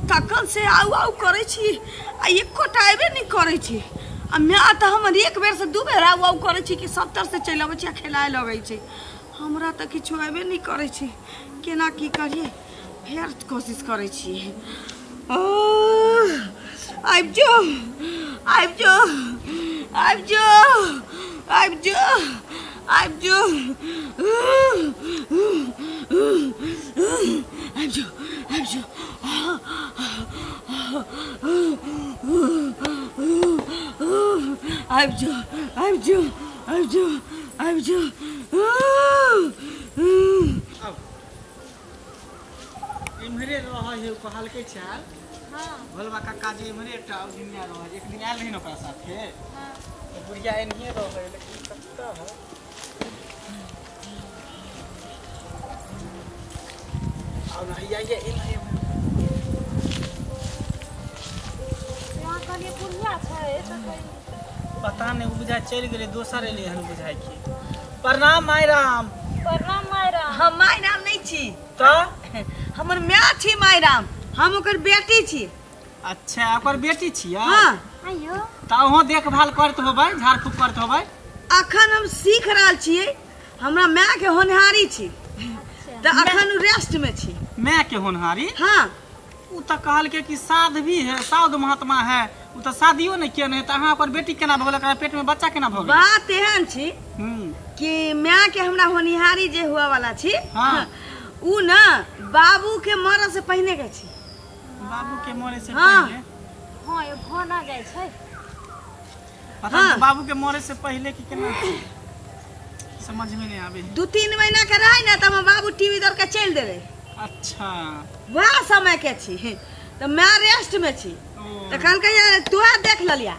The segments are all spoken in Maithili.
तखन से आउ आउ करै छी आ एकोटा अयबे नहि करै छी। आ माय तऽ हमर एक बेर से दू बेर आउ आउ करै छी कि सब तरह से चलि अबै छी आ खेलाए लगै छै। हमरा तऽ किछो अयबे नहि करै छै, केना की करियै? फेर कोशिश करै छियै। आबि जो आबि जो आबि जो आबि जो आबि जो आबि जो आबि जो। आबि जो आबि जो आबि जो आबि जो। इम्हरे रहै है कहलकै चाल। हां भोलबा काका जी इम्हरे एकटा दुनिया रहै, एक दिन आयल रही ओकरा साथे। हां बुढ़िया एनहिए रहै, लेकिन कत्ता है आउ ना हैया ये एनहिए। यहाँ कहलिए बुढ़िया छै तऽ पता नहीं, बुझाय चलि गेलै, दोसर एलै हन बुझाय की। प्रणाम माय राम। प्रणाम माय राम। हम माय राम नहीं छी तऽ हमर my छी माय राम, हम ओकर बेटी छी। अच्छा ओकर बेटी छियै? हां। आइयो तऽ अहाँ देखभाल करत होबै, झाड़ फूक करत होबै? अखन हम सीख रहल छियै, हमरा my के होनहारी छी तऽ अखन रेस्ट में छी। My के होनहारी? हां। उ तऽ कहलकै कि साध्वी है, साधु महात्मा है, उ तऽ शादियो नहीं केने है, तऽ अहाँ ओकर बेटी केना भऽ गेल? ओकरा पेट में बच्चा केना भऽ गेल? बात एहन छी कि my के हमरा होनिहारी जे हुआ वाला छी। हां। उ ना बाबू के मरे से पहिने के छी। बाबू के मरे से पहिले? हां ये भ ना जाय छै। पता नहीं बाबू के मरे से पहिले की केना समझ में नहीं आवे। 2-3 महीना के रहे ना त बाबू टीवी दर के चल देले। अच्छा वह समय के छी त मैं रेस्ट में छी त कहलकै तू देख ललिया।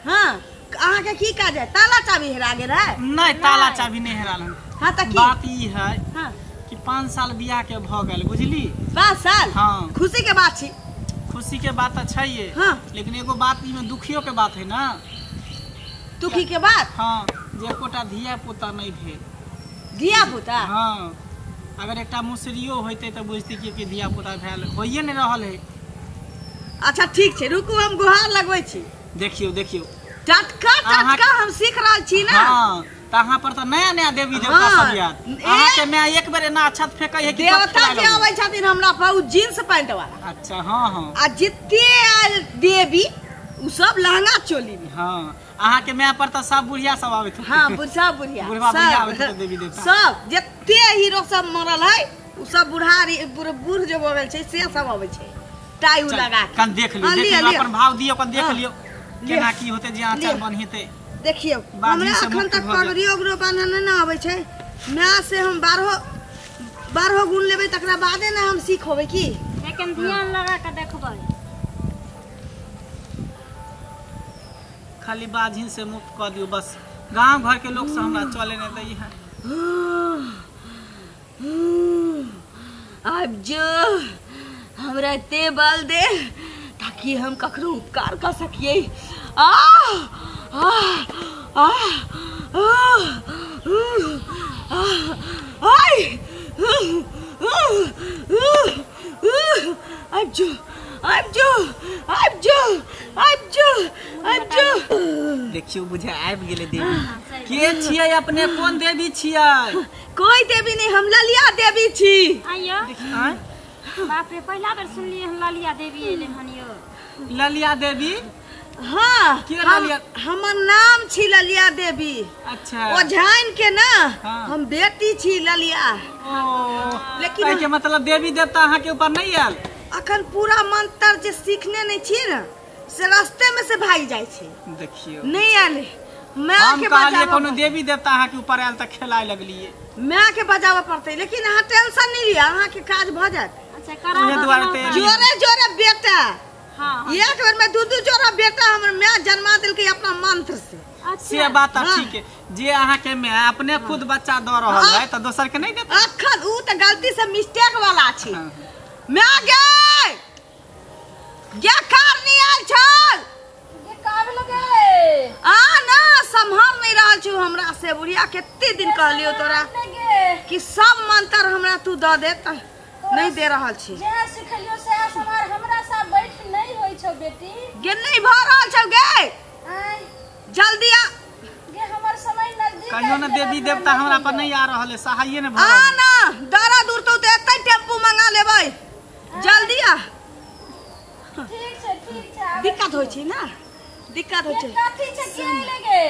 हां अहाँ के की काज है? ताला चाबी हेरा गेल है? नहीं ताला चाबी नहीं हेराल हन। हां त की बात ई है? हां कि 5 साल बियाह के भ गेल बुझली। 5 साल? हां खुशी के बात छी। खुशी के बात अच्छा ही है। हां लेकिन एगो बात ई में दुखियो के बात है ना। दुखी के बात? हां जे एकोटा धिया पुता नहीं भेल। धिया पुता? हां अगर एकटा मुसरियो होइते त बुझती कि धिया पुता भेल, होइए नहीं रहल है। अच्छा ठीक छै, रुकू हम गुहार लगबै छी। देखियो देखियो टटका टटका हम सीख रहल छी ना। हां त अहाँ पर त नया नया देवी देवता सब याद। अहाँ के मैं एक बेर एना अक्षत फेकै है कि देवता जे आबै छथिन हमरा पर उ जींस पैंट वाला। अच्छा हां हां आ जिते आयल देवी उ सब लहंगा चोली में। हां अहाँ के my पर त सब बुढ़िया सब आबैत। हां बुढ़ा बुढ़िया बुढ़वा बुढ़िया आबैत देवी देवता सब जते हीरो सब मरल है उ सब बुढ़ारी बूढ़ जे भऽ गेल छै से सब आबै छै टाई उ लगा के। कन देख लियो, देख लियो अपन भाव दियो, कन देख लियो केना की होते जे आंचल बन्हेते। देखियो हमरा अखन तक पगड़ी ओगरो बान्हने ना आबै छै। My से हम 12 गुण लेबै तकरा बादे ना हम सीखबै की। लेकिन ध्यान लगा के देखबै। खाली बाझिन से मुक्त कऽ दियौ बस। गांव घर के लोग से हमरा चले नहीं दै है। अब जो हमरा एते बल दे ताकि हम ककरो उपकार कर सकिए। आ आ आ आ अब जो अब जो अब जो अब जो अब जो। देखियो बुझे आबि गेलै देवी। के छियै अपने? कोन देवी छियै? कोई देवी नहीं, हम ललिया देवी छी। आइयो बाप रे पहिला बेर सुनलियै हम ललिया देवी एलै हन यो। ललिया देवी? हाँ के ललिया? हमर नाम छी ललिया देवी। अच्छा ओझाइन के ना। हाँ। हम बेटी छी ललिया। ओ लेकिन के मतलब देवी देवता अहाँ के ऊपर नहीं आयल? अखन पूरा मंत्र जे सीखने नहीं छियै ना से रास्ते में से भागि जाइ छै। देखियो नहीं आयल। My के बजाबऽ कोनो देवी देवता अहाँ के ऊपर आयल त खेलाय लगलिए। My के बजाबऽ पड़तै, लेकिन अहाँ टेंशन नहीं लिअ, अहाँ के काज भऽ जायत। अच्छा करा उहे दुआरे ते जोरे जोरे बेटा। हां एक बेर में दू दू जोड़ा बेटा हमर माय जन्मा देलकै अपना मंत्र से। से बात ठीक है जे अहाँ के माय अपने खुद बच्चा दऽ रहल है त दोसर के नहीं देत। अखन ऊ त गलती से मिस्टेक वाला छी। माय गे गे कारनी आयल छल गे का भेल गे आ ना सम्हार नहीं रहल छु हमरा से बुढ़िया कते दिन कहलियो तोरा कि सब मंत्र हमरा तू दऽ दे त नहीं दे रहल छी। जे सिखलियो से समार हमरा सा बैठ नहीं होई छौ बेटी गे नहीं भ रहल छौ गे आय जल्दी आ गे हमर समय नजदीक कहियो न देवी देवता हमरा पर नहीं आ रहल है सहाये ने भ आ ना दरा दूर तो एते टेम्पू मंगा लेबै जल्दी आ। ठीक छै ठीक छै दिक्कत होई छै ना दिक्कत होई छै। कथी छै के लगे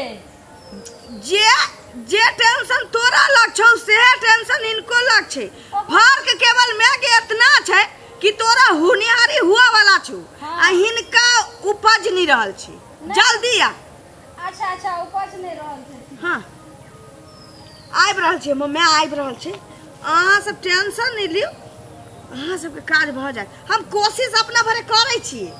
जे जे टेंशन तोरा लग छौ से टेंशन इनको लग छै। फर्क केवल मैं के इतना छै कि तोरा हुनिहारी हुआ वाला छौ आ हिनका उपज नहीं रहल छै। जल्दी आ। अच्छा अच्छा उपज नहीं रहल छै। हां आबि रहल छै मम्मी आबि रहल छै। अहाँ सब टेंशन नहीं लियौ अहाँ सबके काज भऽ जायत। हम कोशिश अपना भरे करै छियै।